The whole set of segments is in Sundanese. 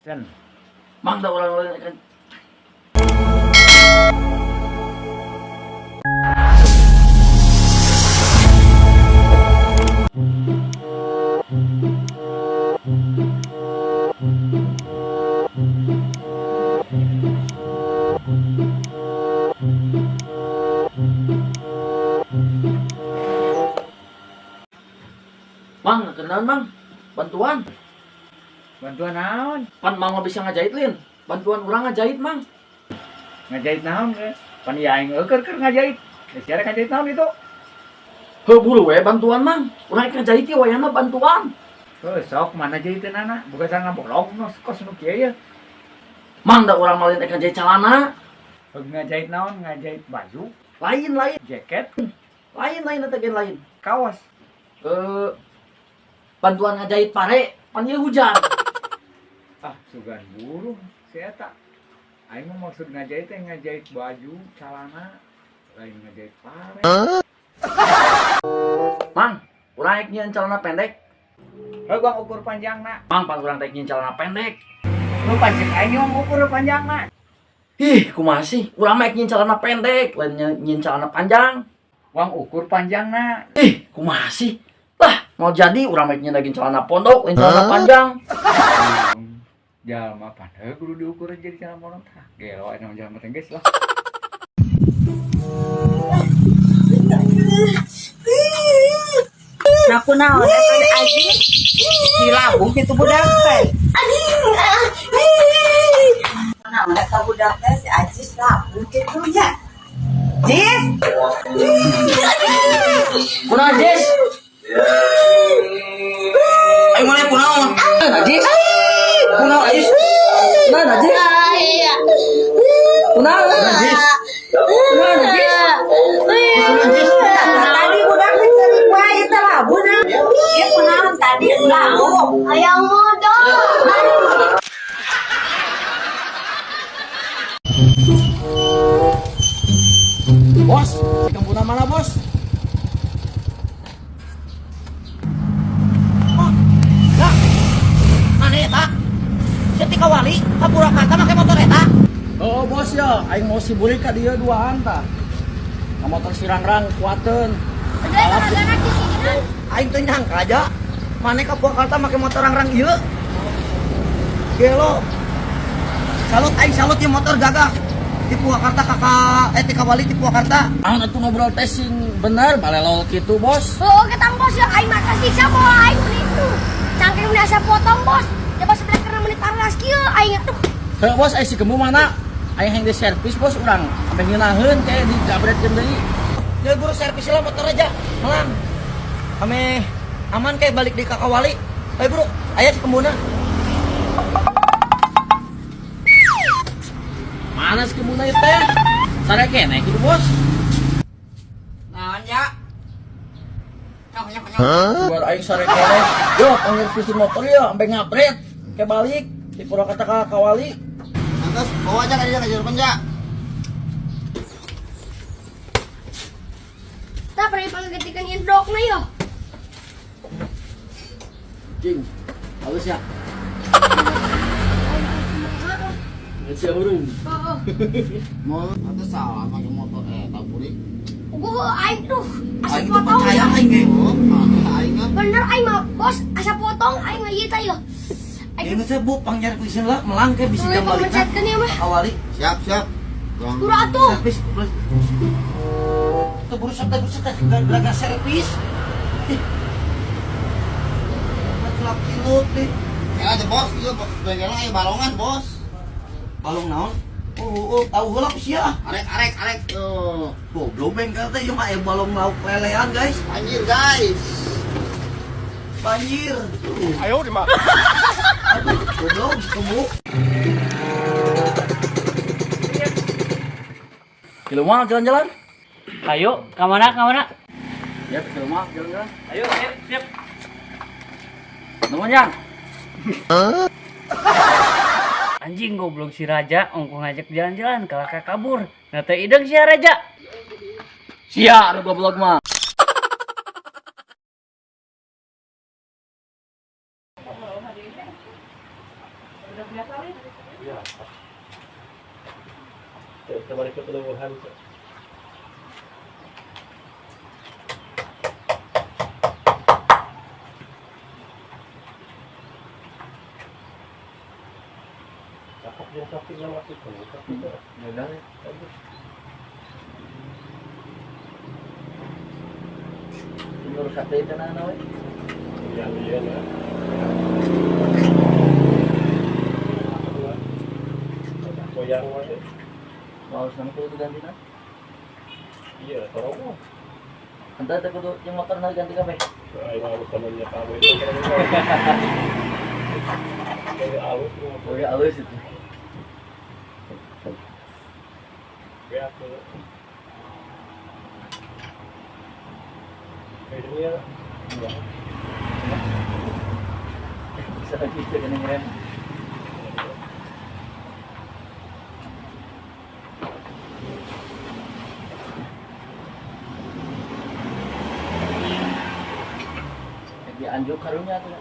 Sen. Mang, da urang lain kan. Mang, kenalan Mang. Bantuan. Bantuan naon? Pan Mang mah bisa ngajahit lin. Bantuan urang ngajahit, Mang. Ngajahit naon ge? Pan ieu aing eukeun keur ngajahit. Geus sia rek ngajahit naon itu? Heuh, buru we bantuan, Mang. Urang rek ngajahit ieu wayahna bantuan. Heuh, sok mana jahiteunana? Bukan sana bolong nos kos nu kieu ye. Mang, da urang mah lain rek ngajahit calana. Heuh, ngajahit naon? Ngajahit baju, Lain, lain. Jaket, Lain, lain eta ge lain. Kaos. Bantuan ngajahit pare, pan ieu hujan. Ah, sugan burung si eta. Aing mah maksud ngajahit teh ngajahit baju, calana, lain ngajahit pare. Mang, urang rek nyieun celana pendek. Heuh, gua ukur panjangna. Mang, pan urang teh nyieun celana pendek. Lu pancing aing mah ukur panjangna. Ih, kumaha sih? Urang mah rek nyieun celana pendek, lain nyieun celana panjang. Wang ukur panjangna. Ih, kumaha sih? Lah, mau jadi urang mah nyieun lagi celana pondok, lain celana panjang. Jalma pan heuh kudu diukur jadi celana pondok tah. Gelo aing mah jalma teh geus lah. Nah, kunaon eta Aji? Si labuh kitu budak teh. Naon eta budak teh si Ajis labuh kitu nya. Jis, Kunaon, Jis? Ayo mulai kunaon? Ajis? Kunaon, Ajis? Kunaon, Ajis? Kunaon, Ajis? Kunaon, Ajis? Nah, tadi budak teh ceurik wae teh labuh nah. Ieu kunaon tadi labuh. Hayang modal. Bos, di kampung mana, Bos? Oh, ya. Mana eta? Sia ti kawali ka Purwakarta make motor eta? Oh, Bos ya, aing mau si burik ka dieu duaan tah. Ka motor si Rangrang kuateun. Aing teu nyangka aja. Maneh ka Purwakarta make motor Rangrang ieu. Gelo. Salut aing, salut ieu motor gagah. Di Purwakarta kakak eh ti kawali ti Purwakarta. Naon atuh ngobrol teh sing bener, balelol kitu, Bos. Oh, ketang bos ya, aing mah kasih bawa aing menit itu. Cangkring udah asa potong bos. Coba sebelah karena menit aras kieu aing aduh. Heuh, Bos, ai si Gembu mana? Aing hayang di servis, Bos, urang. Sampai ngeunaheun kayak digabretkeun deui. Ya buru servis lah motor aja. Melang. Ame aman kayak balik di Kakawali. Ayo bro, aya si Kembuna. Mana si Kembuna ieu teh? Sare keneh kitu, Bos. Naon ya? Nyok nyok nyok. Buat aing sare keneh. Yo, panggil motor ya, sampai ngabret. Kayak balik di Purwakarta ka Kawali. Terus bawa aja ke dia ke Jerman ya. Tah pernah panggetikan indokna yo. Cing, halus ya. Nggak urung. Heeh. Mau atau salah pakai motor tak burik. Gua aing duh, asa Aing teu potong. percaya aing ge. Oh, aing kan. Bener aing mah bos, asa potong aing mah ieu tah yo. Aing Ini saya bu pangnyarvisin lah melang kayak bisa tuluy jam balik pemencetkeun ieu mah. Kawali. Siap, siap. Bang. Buru atuh. Servis buru. Tuh buru serta buru serta geraga servis. Ih. Celap cilut nih. Ya aja bos, itu bengkelnya aya balongan, Bos. Balong naon? Oh, oh, tahu heula ku sia. Arek, arek, arek. Tuh. Goblok bengkel teh ieu mah aya balong lauk lelean, guys. Banjir, guys. Banjir. Ayo di Aduh, goblok, tunggu. Di rumah jalan-jalan? Ayo, kemana kemana? Ya, di rumah jalan-jalan. Ayo, siap, siap. Nuhun, Yang. Anjing goblok si Raja, ongkoh ngajak jalan-jalan, kalah kabur. Nah, teh ideng si Raja. Sia anu goblok mah. Iya. Kita balik ke penubuhan. Cakep yang sakit yang masih cakep. Gagal ya. Ini rusak deh itu nah, we. Iya, iya lah. Goyang wae. Mau harus nama kudu diganti nah. Iya, tolong. Entah teh kudu yang motor nah ganti kabeh. Ayo harus temennya kamu itu. Kayak alus. Oh ya alus itu. Ya, aku. Kayak ini ya. Iya. Bisa lagi dengan ngerem. Di anjuk karunya tuh.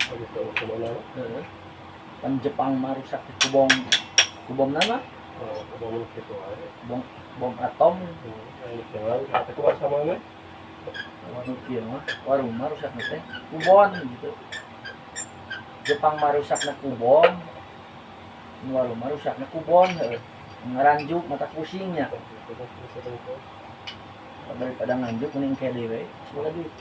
Heeh. Pan Jepang mah rusak di kubom. Kubom nama? Oh, kubom gitu aja. Bom bom atom. Ini jalan kata kuat sama nih. Warung kieu mah, warung mah rusak teh kubon gitu. Jepang mah rusakna kubon. Warung mah rusakna kubon heuh. Ngaranjuk mata pusingnya. Daripada nganjuk mending kede we. Semoga duit.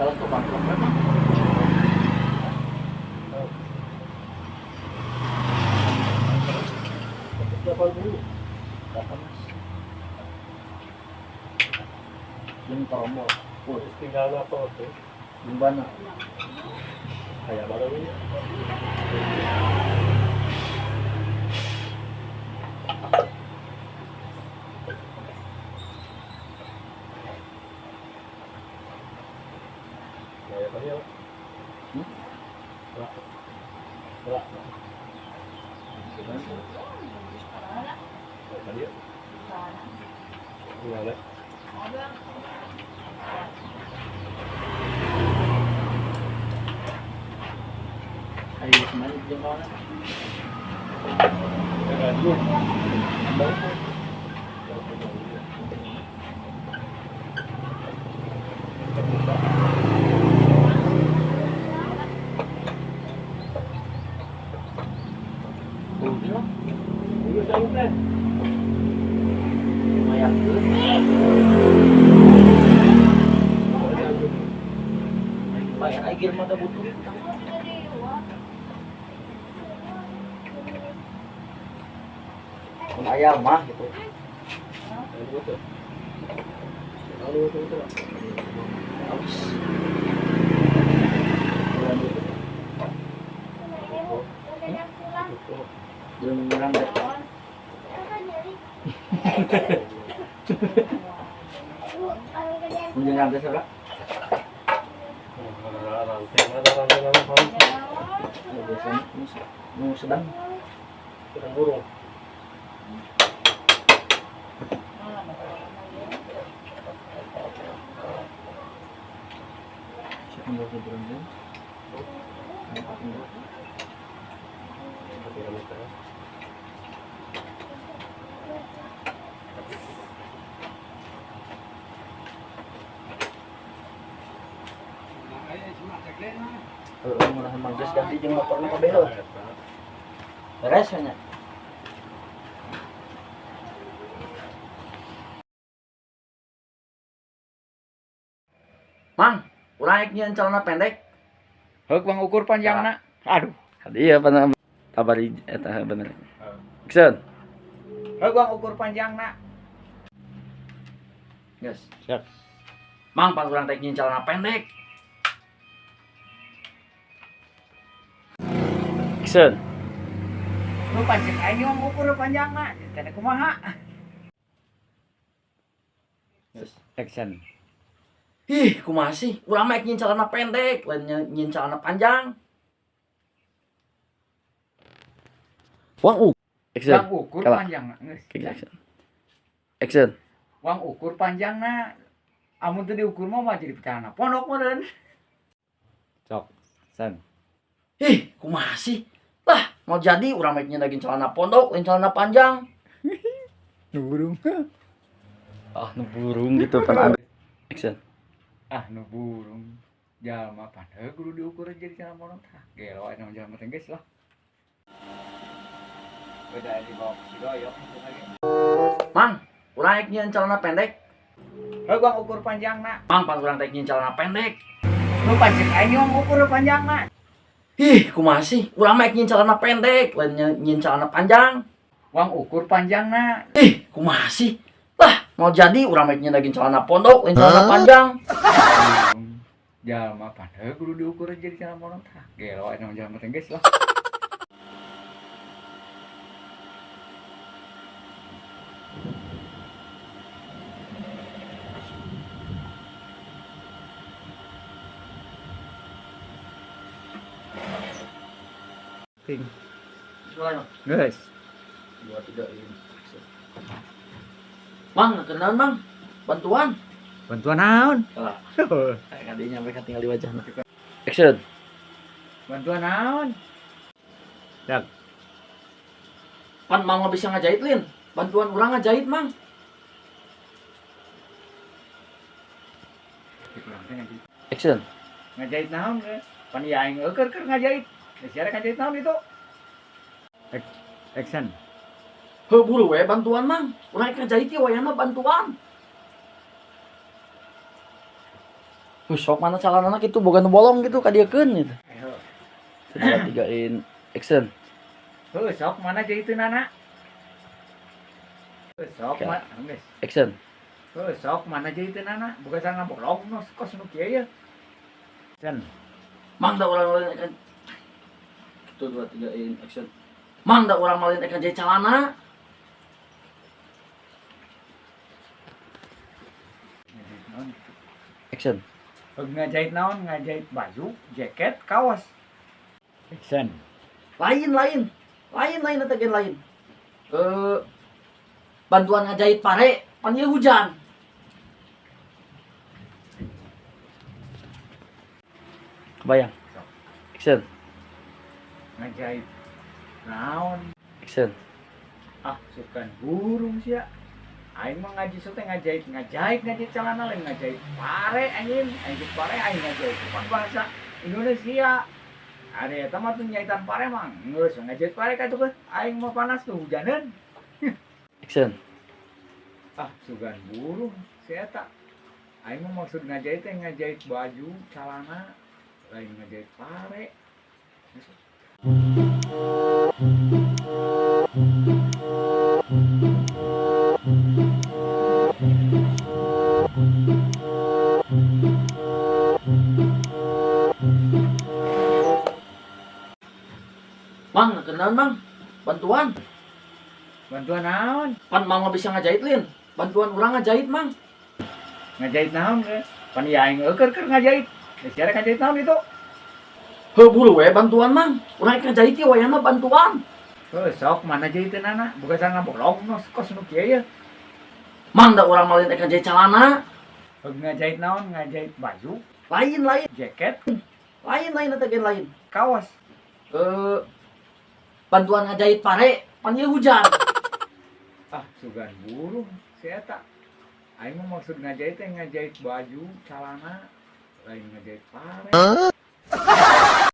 Kalau tuh bangkrut memang. Berapa mas? Jeung tombol. Full. Tinggal apa tuh? Jeung bana. Kayak mana ini? Ayo kemana jeung kawan? Bayar air mah butuh. Mun ayam mah gitu. Belum nyerang deh. Mun nyerang teh seberapa? Biasanya nu sedang. Sedang burung. Mangges ganti jeung motorna kabeh heuh. Beres nya. Mang, urang rek nyieun celana pendek. Heuk bang ukur panjangna. Aduh. Iya bener. Tabari eta bener. Action. Heuk bang ukur panjangna. Gas. Siap. Mang, pan urang rek nyieun celana pendek. Action. Nu pancek aing mah ukur panjangna. Teh kumaha? Yes. Action. Ih, kumaha sih? Urang mah nyieun celana pendek, lain nyieun celana panjang. Wang ukur. Action. Wang ukur panjang geus. Action. Action. Wang ukur panjangna. Amun teu diukur mah jadi celana pondok meureun. Sok, san. Ih, kumaha sih? Lah, mau jadi urang mah nyeunagin celana pondok, lain celana panjang. Nu burung. Ah, nu burung gitu pan. Action. Ah, nu burung. Jalma pan heuh kudu diukur jadi celana pondok tah. Gelo eta mah jalma teh geus lah. Beda dibawa ke Sidoyok lagi. Mang, urang rek nyieun celana pendek. Heuh wang ukur panjangna. Mang, pan urang teh nyieun celana pendek. Nu pancen aing wang ukur panjangna. Ih, kumaha sih? Urang mah nyieun celana pendek, lain nyieun celana panjang. Wang ukur panjangna. Ih, kumaha sih? Lah, mau jadi urang mah nyeunagin celana pondok, lain celana panjang. Jalma pan heuh kudu diukur jadi celana pondok tah. Gelo eta mah jalma teh geus lah. Ting. Guys. 2 3 ini. Mang, kenalan Mang. Bantuan. Bantuan naon? Kalah. Kadinya mereka tinggal di wajahna. Action. Bantuan naon? Dak. Pan Mang mah bisa ngajahit lin. Bantuan urang ngajahit Mang. Action. Ngajahit naon ge? Pan ieu aing eueur keur ngajahit. Geus siara ngajahit naon itu? Action. Heuh buru we bantuan Mang. Urang ngajahit ieu wayahna bantuan. Heuh sok mana calanana kitu boga nu bolong gitu kadieukeun gitu. 2 3 in action. Heuh sok mana jahiteunana? Heuh sok mana geus. Action. Heuh sok mana jahiteunana? Boga celana bolong kos nu kieu ye. Action. Mang da urang lain akan 1 2 3 in action. Mang da urang malin akan jahit celana. Action. Ngajahit naon? Ngajahit baju, jaket, kaos. Action. Lain lain. Lain lain eta gen lain. Bantuan ngajahit pare, pan ieu hujan. Kebayang. Action. Ngajahit naon? Action. Ah, sukan burung sia. Aing mah ngaji teh ngajahit, ngajahit celana lain ngajahit pare anjing, aing pare aing ngajahit pan bahasa Indonesia. Ada eta mah tuh nyahitan pare mang. Geus ngajahit pare ka tuh aing mah panas tuh hujaneun. Action. Ah, sugan burung si eta. Aing mah maksud ngajahit teh ngajahit baju, celana, lain ngajahit pare. Mang, kenalan Mang. Bantuan. Bantuan naon? Pan Mang mah bisa ngajahit lin. Bantuan urang ngajahit Mang. Ngajahit naon ge? Pan ieu aing eueur keur ngajahit. Geus siara ngajahit naon itu? Heuh buru we bantuan Mang. Urang ngajahit ieu wayahna bantuan. Heuh sok mana jahiteunana? Boga celana bolong kos nu kieu ye. Mang da urang malin ngajahit celana. Ngajahit naon? Ngajahit baju, lain lain, jaket, lain lain eta gen lain, kaos. Bantuan ngajahit pare, pan ieu hujan. Ah, sugan burung si eta. Aing mah maksud ngajahit teh ngajahit baju, celana, lain ngajahit pare.